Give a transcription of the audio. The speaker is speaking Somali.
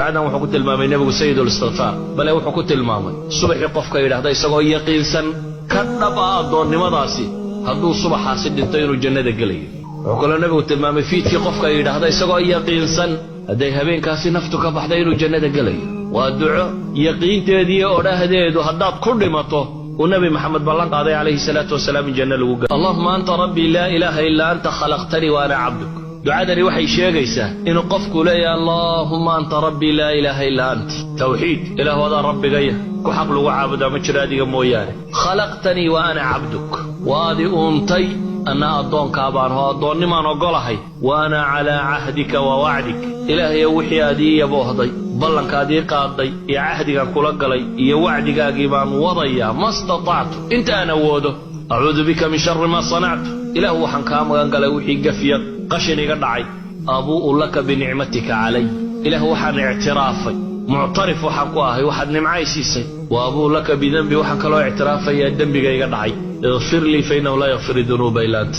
Ducadan wuxuu ku tilmaamay Nebigu sayid listikfaar, bale wuxuu ku tilmaamay subaxii qofka yidhaahda isagoo yaqiinsan ka dhab ah addoonnimadaasi, hadduu subaxaasi dhinto inuu jannada gelayo. Wuxuu kaloo Nebigu tilmaamay fiidkii qofka yidhaahda isagoo yaqiinsan hadday habeenkaasi naftu ka baxda inuu jannada gelayo. Waa duco yaqiinteediiyo odhahdeedu haddaad ku dhimato uu Nabi Maxamed ballan qaaday calayhi salaatu wasalaam in janno lagu galo. اللهم أنت ربي لا إله إلا أنت خلقتني وأنا عبدك. Ducadani waxay sheegaysaa inuu qofku leeyahay: اللهم أنت ربي لا إله إلا أنت, tawxiid. Ilaahu, adaa rabbigaya, ku xaq lagu caabudaa ma jiro adiga mooyaane. خلقتني وأنا عبدك, waad i uuntay, anna addoonkaa baan oo addoonnimaan oggolahay. وأنا على عهدك ووعدك, Ilaahayo, wixii aad ii yaboohday, ballankaad ii qaaday iyo cahdigaan kula galay iyo wacdigaagii baan wadayaa, ما استطعت, inta aan awoodo. أعوذ بك من شر ما صنعت, Ilaahu, waxaan kaa magan galay wixii gafya qashin iga dhacay. أبوء لك بنعمتك علي, Ilaahu, waxaan ictiraafay, muctarif waxaan ku ahay waxaad nimcay siisay. وأبوء لك بذنبي, waxaan kaloo ictiraafayaa dembiga iga dhacay. اغفر لي فإنه لا يغفر الذنوب إلا أنت.